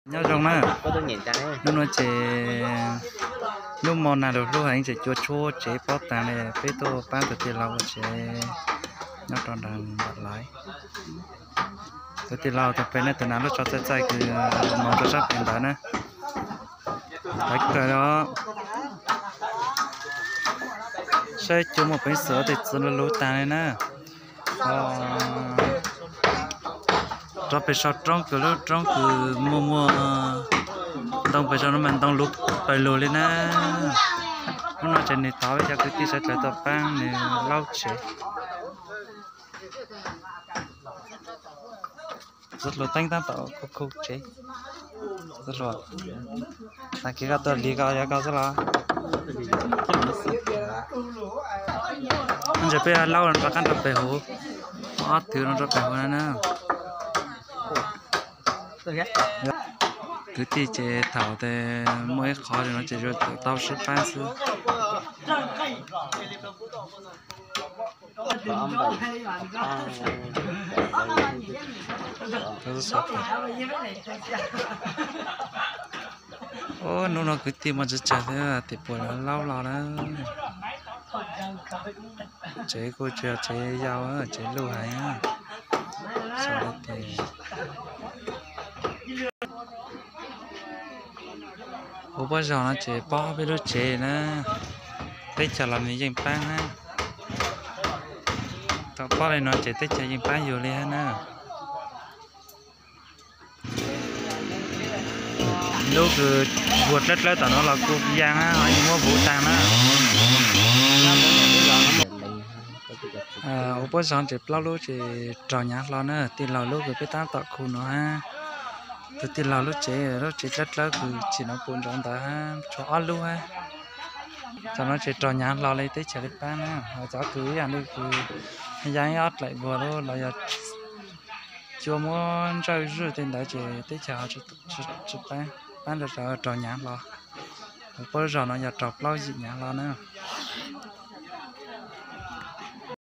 Nyob zoo na, hnub no ces lub mo nag lug hlub heev ces cua tshuab tsev pob taag li, peb tuaj paab tug tij laug ua tsev nyob rau nraag Npam Laiv. Tug tij laug tug pem ne, tug nag lub tsho txaij txaij kws moog rau sab pem ntawd na. Laiv kawg os. Saib cua muaj peev xwm ua tej txwv lug lug taag li na. Rov pem sau roob kws lub roob kws muaj muaj ntoo pem sau no mas ntoo lug pawg lug li na. Hnub no ces nwg thov peb cov kwv tij sawv dlawg tuaj paab nwg laub tsev. Txiv hluas teeb taab tom khu khu tsev. Txiv hluas, tag kis koj tuaj lig koj yuav koj xwb los? Ntses peb laub rov qab rau pem huv, ob tug no rau pem huv na. Kwv tij ces thaum tes muaj ib qhov no ces yuav tau sib paab xwb. Ub, hnub no kwv tij muaj tsawg tsawg thiab, tim puas laub los na. Tsev kuj tsis yog tsev yau, tsev luj heev. Huv pob zog no ces pob peb lub tsev na, teb chaws los nws yeej paab na. Thaum pob li no ces teb chaws yeej paab yug li hab na. Lub kws vuag dlawb dlawb tom no los kuj yaa na, ho yeej muab vuv taag na. Huv pob zog ces plaub lub ces raug nyav hlo na, tij laug lub kws peb taab tom khu no hab. Tug tij laug lub tsev, lub tsev dlawb dlawb kws tsim no pum nrov ntawd hab, tshuav ob lub hab. Cov no ces raug nyav hlo li teb chaws li paab na, ho cov kws ib yaam li kws yaa ib ob dlaim vuag lub los yog cua muab ntsawj zwj tej ntawd ces teb chaws tsis paab, paab rau nyav hlo. Huv pob zog no yog raug plaub yim nyav hlo na.